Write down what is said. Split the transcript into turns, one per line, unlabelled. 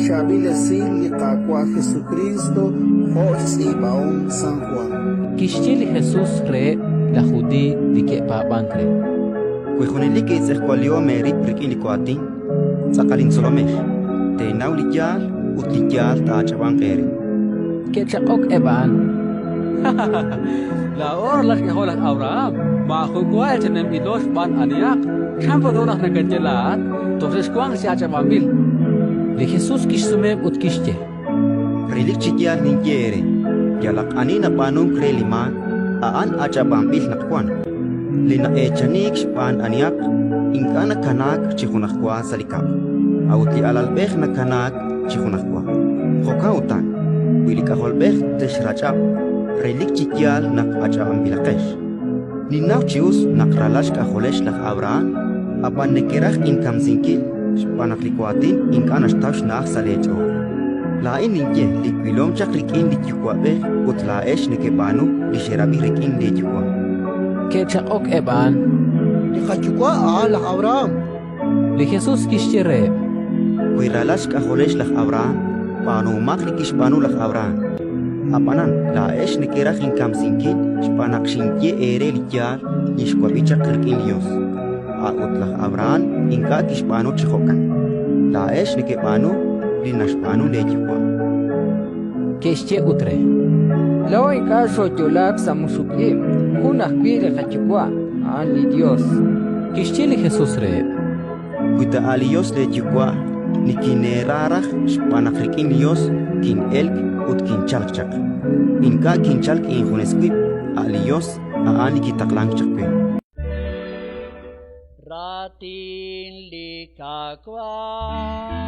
Xchaab'il Esil li Qaawa' Jesukriist jo' xtz'iib'ahom San Jwan.
Kixye li Jesus reheb' laj Judiiy li ke'paab'ank re:
Wi junelik eetz'ejwalihom eerib' rik'in li waatin, tz'aqal intzolomex. Teenaw li yaal ut li yaal taa'ach'ab'anq eere.
Ke'chaq'ok eb' a'an: Laa'o ralal xk'ajol laj Abrahán, maajun wa eechanemb'ilo xb'aan anihaq. Chan put ru naq nakaye laa'at: Toj xexwanq chi ach'ab'anb'il? Li Jesus kixsumeheb' ut kixye:
Relik chi yaal ninye eere, yalaq ani nab'aanunk re li maak, a'an ach'ab'anb'il naq wank. Li na'eechaniik xb'aan anihaq ink'a' nakanaak chi junajwa sa' li kab'l, a'ut li alalb'ej nakanaak chi junajwa. Jo'kan utan, wi li K'ajolb'ej texrach'ab', relik chi yaal naq ach'ab'anb'ilaqex. Ninnaw chi us naq ralal xk'ajolex laj Abrahán, ab'an nekeraj inkamsinkil xb'aan naq li waatin ink'a' naxtaw xna'aj sa' leech'ool. Laa'in ninye li wilom chaq rik'in li Yuwa'b'ej ut laa'ex nekeb'aanu li xerab'i rik'in leeyuwa'.
Ke'chaq'ok eb' a'an:
Li qayuwa' a'an laj Abrahán.
Li Jesus kixye reheb':
Wi ralal xk'ajolex laj Abrahán, b'aanuhomaq li kixb'aanu laj Abrahán. Ab'anan laa'ex nekeraj inkamsinkil xb'aan naq xinye eere li yaal li xwab'i chaq rik'in li Yos. A'ut laj Abrahán ink'a' kixb'aanu chi jo'kan. Laa'ex nekeb'aanu li naxb'aanu leeyuwa'.
Ke'xye ut re:
Laa'o ink'a' xooyo'laak sa' muxuk ib', jun ajwi' li qaYuwa', a'an li Yos.
Kixye li Jesus reheb':
Wi ta a' li Yos leeyuwa', nikineera raj xb'aan naq rik'in li Yos kin'elk ut kinchalk chaq. Ink'a' kinchalk injunes wib', a' li Yos a'an li kitaqlank chaq we.
Raatin li Qaawa'.